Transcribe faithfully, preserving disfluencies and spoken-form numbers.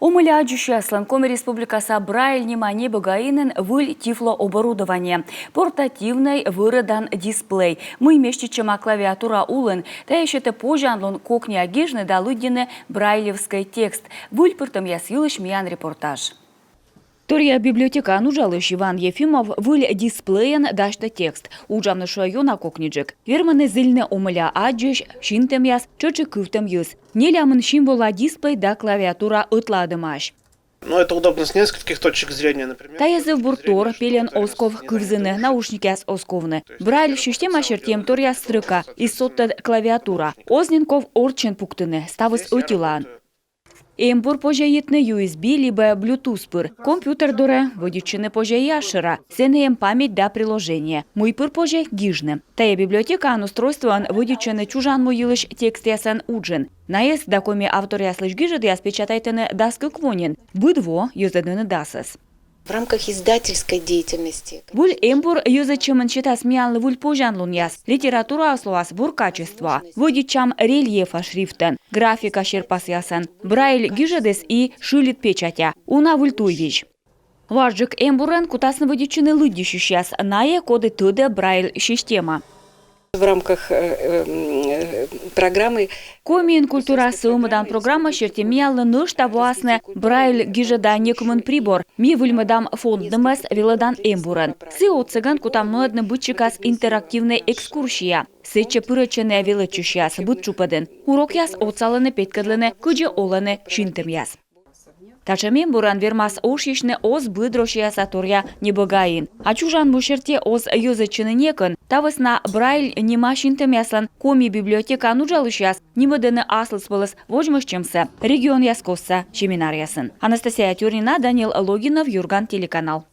Омӧля аддзысьяслӧн Коми Республикаса Брайль нима небӧгаинын выль тифлооборудование. Портативнӧй вӧрӧдан дисплей, мый меститчӧма клавиатура улын. Тайӧ сетӧ позянлун кокниа гижны да лыддьыны брайлевскӧй текст. Выль пыртӧмъяс йылысь миян репортаж. Торъя библиотекаын уджалысь Иван Ефимов выль дисплейӧн дасьтӧ текст. Уджавны шуӧ ёна кокниджык. Вермӧны зільны омӧля аддзысь, синтӧмъяс, тшӧтш и кывтӧм йӧз. Нелямын символа дисплей да клавиатура ӧтлаӧдӧмаӧсь. Но это удобно с нескольких точек зрения, например. Тайӧ зэв бур тор. Пельӧн оз ков кывзыны, наушникъяс оз ковны. Брайль система серти эм торъя стрӧка, и содтӧд клавиатура. Оз нин ков орччӧн пуктыны, ставыс ӧтилаын. Эмбур позьӧ йитны ю эс би либӧ блютус пыр. Компьютер дорӧ вӧдитчыны позьӧ и асшӧра. Сэні эм память да приложение, мый пыр позьӧ гижны. Тайӧ библиотекаын устройствоӧн вӧдитчӧны чужан му йылысь текстъясӧн уджын. Найӧс да коми авторъяслысь гижӧдъяс печатайтӧны дас кык во нин. Быд во йӧзӧдӧны дасӧс. В рамках издательской деятельности. Выль эмбур йӧзӧдчӧмын сетас миянлы выль позянлунъяс. Литератураыс лоас бур качествоа. Вӧдитчам рельефа шрифтӧн, графика серпасъясӧн. Брайль гижӧдыс и шыльыд печатя. Уна выль туйвизь. Важджык эмбурӧн кутасны вӧдитчыны лыддьысьысьяс, найӧ, коді тӧдӧ Брайль система. В рамках э, э, программы. Комиын культура сӧвмӧдан программа серти миянлы нӧшта воасны Брайль гижӧда некымын прибор. Ми выльмӧдам фонднымӧс велӧдан эмбурӧн. Сы отсӧгӧн кутам нуӧдны быдсикас интерактивнӧй экскурсия. Сэтчӧ пырӧдчӧны велӧдчысьяс быд тшупӧдын. Урокъяс отсалӧны петкӧдлыны, кыдзи олӧны синтӧмъяс. Татшӧм эмбурӧн вермас ошйысьны оз быд Россияса торъя небӧгаин. А чужан му серти оз йӧзӧдчыны некӧн. Та вӧсна Брайль нима синтӧмъяслӧн коми библиотекаын уджалысьяс нимӧдӧны аслыспӧлӧс водзмӧстчӧмсӧ регионъяс костса семинаръясын. Анастасия Тюрнина, Данил Логинов, «Юрган» телеканал.